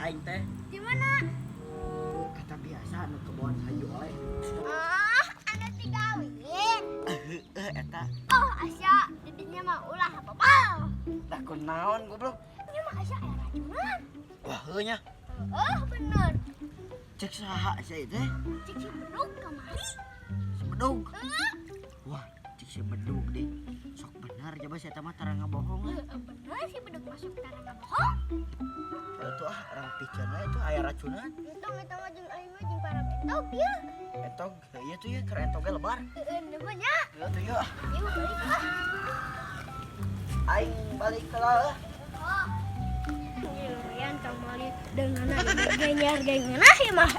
Aing teh. Di mana? Kata biasa nu kebon Haji Oleh. Ah, anu tigawin. Heeh, eta. Oh, Asya, didinya mah ulah apa-apa. Dah kunaon, goblok? Ini mah Asya aya racunan. Wah, heuh nya. Oh, bener. Cek saha sia teh? Cek si Bedug kamari. Si Bedug. Heeh. Wah, cek si Bedug deh. Sok bener coba si eta mah tara ngabohong lah. Heeh, bener si Bedug masuk tara ngabohong. Itu ah, urang piceun we itu aya racunan. Entong eta mah jeung aing mah jeung para entog ya. Entog, ieu tuh ya keur entog ge lebar. Heeh, namanya. Ieu tuh yuk. Yuk balik ah. Aing balik ke lah. Oh. Ini lumayan kamari dengan genyar gengenah ya mah.